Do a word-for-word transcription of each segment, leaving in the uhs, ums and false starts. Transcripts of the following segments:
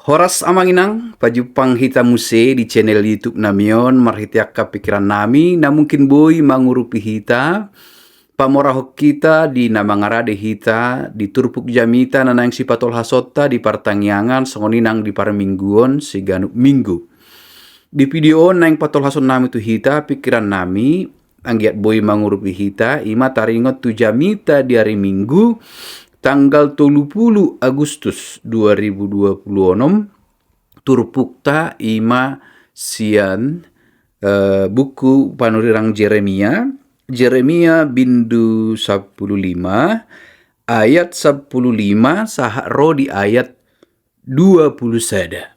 Horas amang inang, pajumpang hita muse di channel YouTube nami on, marhite angka pikiran nami na mungkin boi mangurupi hita, pamorahon hita di na mangarade hita di turpuk jamita na naeng sipatolhasonta di partangiangan, songon i nang di parmingguon siganup minggu. Di video on naeng patolhason nami tu hita pikiran nami, anggiat boi mangurupi hita, ima taringot tu jamita di ari Minggu, tanggal tolu pulu Agustus dua ribu dua pulu onom, turpukta ima sian, eh, buku panurirang Jeremia, Jeremia bindu sampulu lima, ayat sampulu lima, sahat ro di ayat dua pulu sada.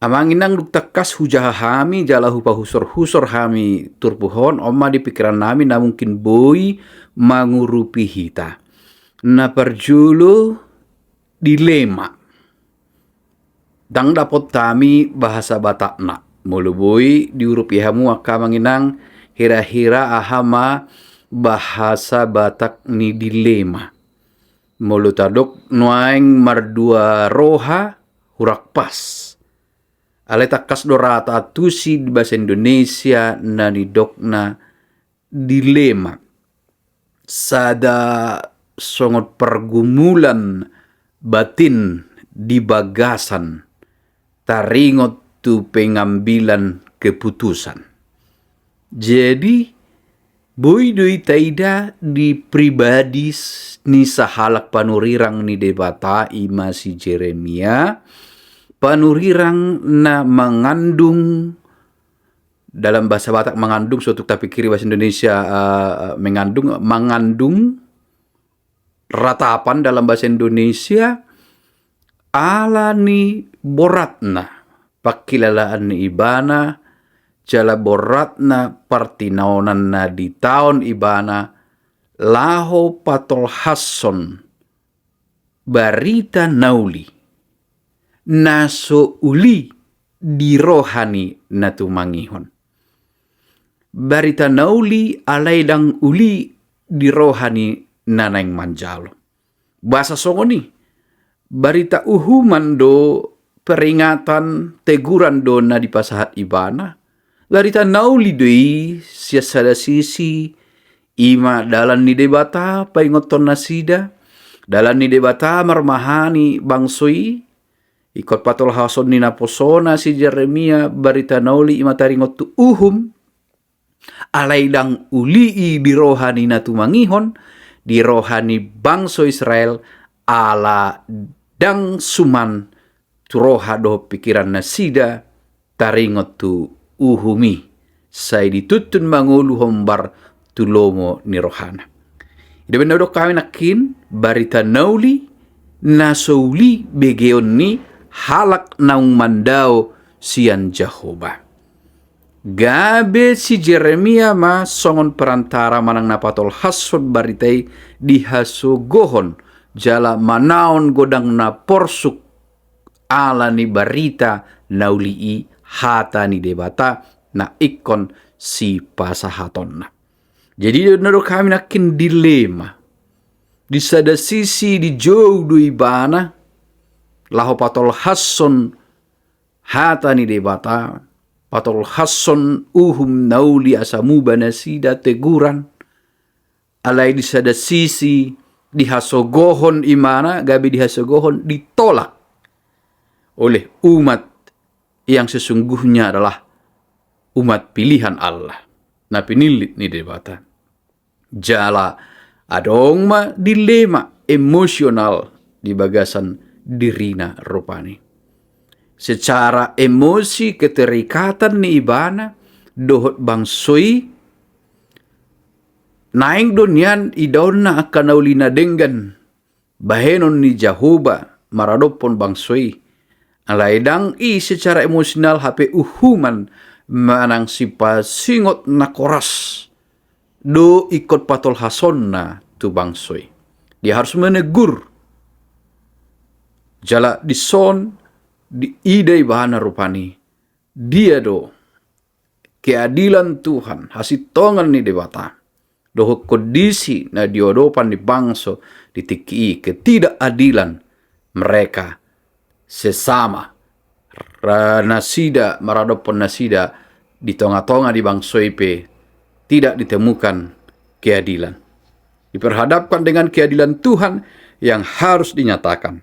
Amang inang, dung tangkas hujaha hami jala hupahusor-husor hami turpuk on, on ma di pikiran nami na mungkin boi mangurupi hita. Na parjolo, dilema. Ndang dapot hami bahasa Batakna. Molo boi diurupi hamu angka amang inang, hira-hira aha ma bahasa Batak ni dilema. Molo tadok nuaeng mardua roha, hurang pas. Alai tangkas do rata tusi di bahasa Indonesia na nidokna dilema. Sada songon pergumulan batin di bagasan taringot tu pengambilan keputusan. Jadi, boi do i taida di pribadi s-, ni sahalak panurirang ni Debata, ima si Jeremia, panurirang na mangandung, dalam bahasa Batak mangandung, so tung tapikiri bahasa Indonesia, eh, mengandung, mangandung, ratapan dalam bahasa Indonesia, ala ni boratna pangkilalaan ni ibana, jala boratna partinaonan na ditaon ibana, laho patolhashon barita na uli, na so uli di roha ni na tumangihon. Barita na uli alai ndang uli di roha ni na naeng manjalo. Bahasa songon i, barita uhuman do, peringatan, teguran do na dipasahat ibana. Barita na uli do i sian sada sisi, ima dalan ni Debata paingothon nasida, dalan ni Debata marmahani bangso i, ingkon patolhashon ni naposona si Jeremia barita na uli ima taringot tu uhum, alai ndang uli i di roha ni na tumangihon, di roha ni bangso Israel, ala ndang suman tu roha dohot pikiran nasida taringot tu uhum i, sai dituntun mangolu hombar tu lomo ni rohana. I do umbahen na hudok hami nangkin, barita na uli, na so uli begeon ni halak naung mandao sian Jahowa. Gabe si Jeremia ma songon perantara manang na patolhashon barita i di hasogohon jala manaon godang na porsuk ala ni barita na uli i, hata ni Debata na ingkon sipasahatonna. Jadi, na hudok hami nangkin dilema. Di sada sisi dijou do ibana laho patolhashon hata ni Debata, patolhashon uhum na uli asa muba nasida, teguran. Alai di sada sisi dihasogohon ibana, gabe dihasogohon, ditolak oleh umat yang sesungguhnya adalah umat pilihan Allah, na pinillit ni Debata. Jala adong ma dilema emosional di bagasan dirina rupani. Secara emosi keterikatan ni ibana dohot bangso i, naeng do nian idaonna angka na uli na denggan bahenon ni Jahowa maradophon bangso i. Alai ndang i secara emosional hape uhuman manang sipasingot na koras do ingkon patolhasonna tu bangso i. Dia harus menegur. Jala dison diida ibana rupani dia do keadilan Tuhan, hasintongan ni Debata, dohot kondisi na diodopan ni bangso di tingki i, ketidakadilan mereka sesama. Ra-, nasida maradophon nasida di tonga-tonga di bangso i pe tidak ditemukan keadilan. Diperhadapkan dengan keadilan Tuhan yang harus dinyatakan.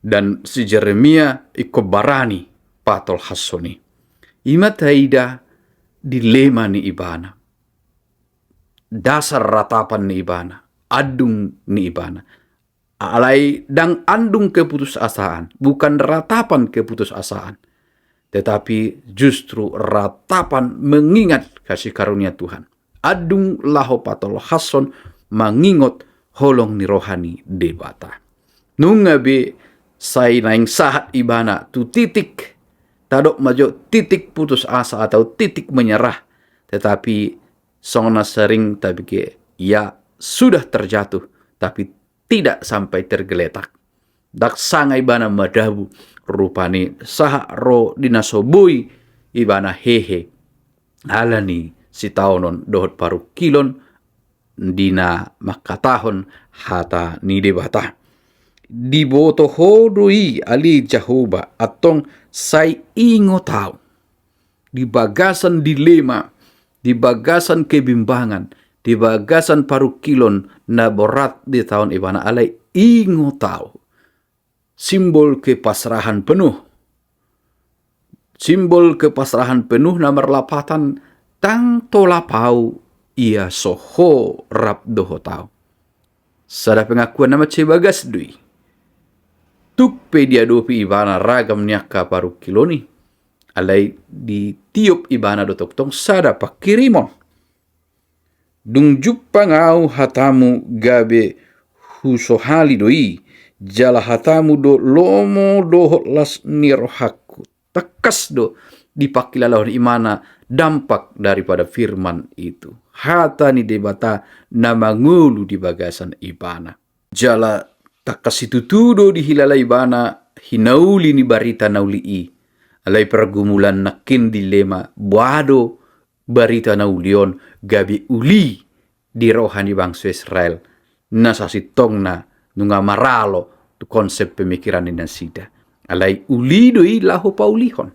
Dan si Jeremia ingkon barani patolhashon i. I ma taida dilema ni ibana. Dasar ratapan ni ibana, andung ni ibana. Alai ndang andung keputusasaan, bukan ratapan keputusasaan, tetapi justru ratapan mengingat kasih karunia Tuhan. Andung laho patolhashon mangingot holong ni roha ni Debata. Nunga be sai naeng sahat ibana tu titik, tadok ma jo titik putus asa atau titik menyerah, tetapi songon na sering tabege, ia sudah terjatuh, tapi tidak sampai tergeletak. Ndang sanga ibana madabu, rupani sahat ro di na so boi ibana hehe, ala ni sitaonon dohot parungkilon di na mangkatahon hata ni Debata. Diboto Ho do i, ale Jahowa, antong sai ingot Ahu. Di bagasan dilema, di bagasan kebimbangan, di bagasan parungkilon na borat ditaon ibana, alai ingot Ahu. Simbol kepasrahan penuh. Simbol kepasrahan penuh na marlapatan, ndang tolap Ahu ia so Ho rap dohot Ahu. Sada pengakuan na mansai bagas do i. Tung pe diadopi ibana ragam ni angka parungkilon i, alai ditiop ibana do tongtong sada panghirimon. Dung jumpang Ahu hatamu gabe husohali do i, jala hatamu do lomo dohot las ni rohangku. Tangkas do dipangkilalahon ibana dampak daripada firman itu. Hata ni Debata na mangolu di bagasan ibana. Jala tangkas situtu do dihilala ibana hinauli ni barita na uli i. Alai pergumulan nangkin dilema, boha do barita na uli on gabe uli di roha ni bangso Israel, na sasintongna nunga maralo tu konsep pemikiran ni nasida. Alai uli do i laho paulihon.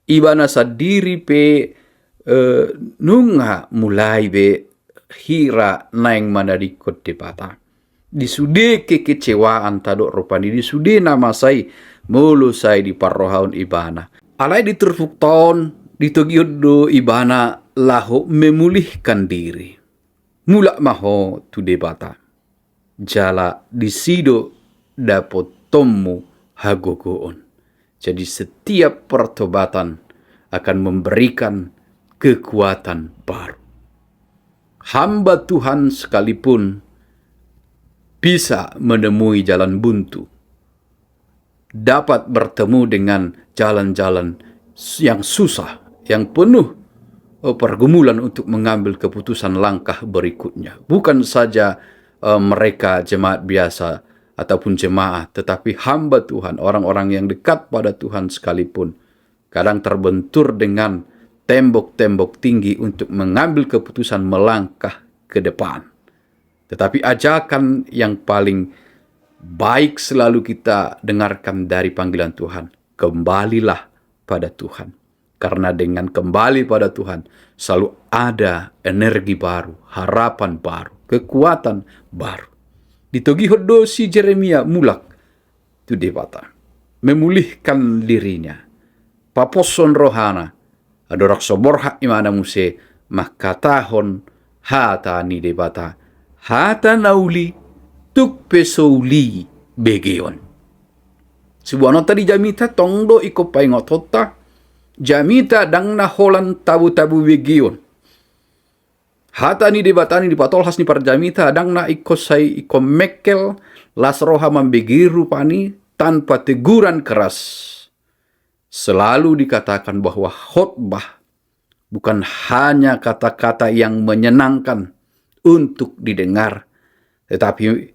Ibana sandiri pe, eh, nunga mulai be hira naeng manadingkon Debata. Di sude kekecewaan tadok rupani, di sude na masa i, molo sai diparrohahon ibana. Alai di turpukta on ditogihon do ibana laho memulihkan diri. Mulak ma ho tu Debata, jala disi do dapotonmu hagogoon. Jadi setiap pertobatan akan memberikan kekuatan baru. Hamba Tuhan sekalipun bisa menemui jalan buntu, dapat bertemu dengan jalan-jalan yang susah, yang penuh, eh, pergumulan untuk mengambil keputusan langkah berikutnya. Bukan saja, eh, mereka jemaat biasa ataupun jemaat, tetapi hamba Tuhan, orang-orang yang dekat pada Tuhan sekalipun, kadang terbentur dengan tembok-tembok tinggi untuk mengambil keputusan melangkah ke depan. Tetapi ajakan yang paling baik selalu kita dengarkan dari panggilan Tuhan, kembalilah pada Tuhan. Karena dengan kembali pada Tuhan, selalu ada energi baru, harapan baru, kekuatan baru. Ditogihon do si Jeremia mulak tu Debata, memulihkan dirinya, paposhon rohana, andorang so borhat ibana muse mangkatahon hata ni Debata, hata na uli, tung pe so uli begeon. Siboanonta di jamita tong do ingkon paingotonta, jamita ndang na holan tabu-tabu begeon. Hata ni Debata na dipatolhas ni parjamita ndang na ingkon sai ingkon mengkel, las roha mambege rupani tanpa teguran keras. Selalu dikatakan bahwa khotbah bukan hanya kata-kata yang menyenangkan untuk didengar, tetapi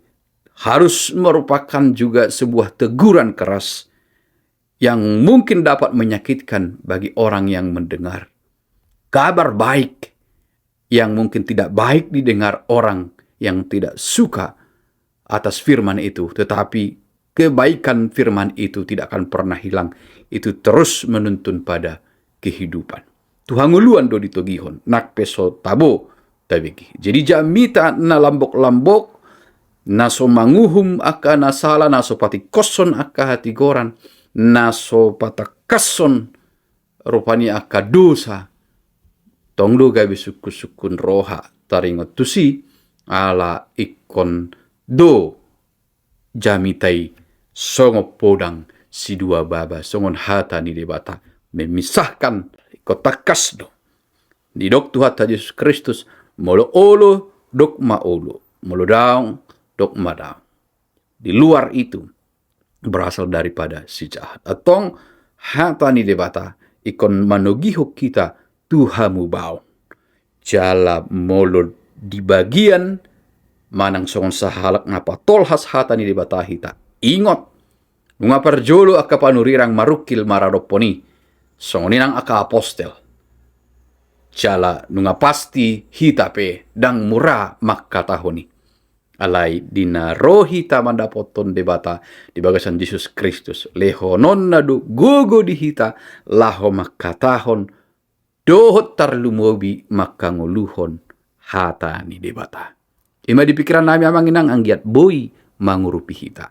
harus merupakan juga sebuah teguran keras yang mungkin dapat menyakitkan bagi orang yang mendengar. Kabar baik yang mungkin tidak baik didengar orang yang tidak suka atas firman itu, tetapi kebaikan firman itu tidak akan pernah hilang. Itu terus menuntun pada kehidupan. Tu hangoluan do ditogihon, nang pe so tabo tabege. Jadi jamita na lambok-lambok, na so manguhum angka na sala, na so patikkoshon angka hatigoran, na so patangkashon rupani angka dosa, tong do gabe sungkun-sungkun roha taringot tusi, ala ingkon do jamita i songon podang sidua baba, songon hata ni Debata memisahkan, ingkon tangkas do. Didok Tuhanta Jesus Kristus, molo olo, dok ma olo, molo daong, dok ma daong. Di luar itu berasal daripada si jahat. Antong hata ni Debata ingkon manogihon hita tu hamubaon. Jala molo di bagian manang songon sahalak na patolhas hata ni Debata hita, ingot, nunga parjolo angka panurirang marungkil maradophon i, songon i nang angka apostel. Jala nunga pasti hita pe ndang mura mangkatahon i. Alai di na ro hita mandapothon Debata di bagasan Jesus Kristus, lehononna do gogo di hita laho mangkatahon dohot tarlumobi mangkangoluhon hata ni Debata. I ma di pikiran nami, amang inang, anggiat boi mangurupi hita.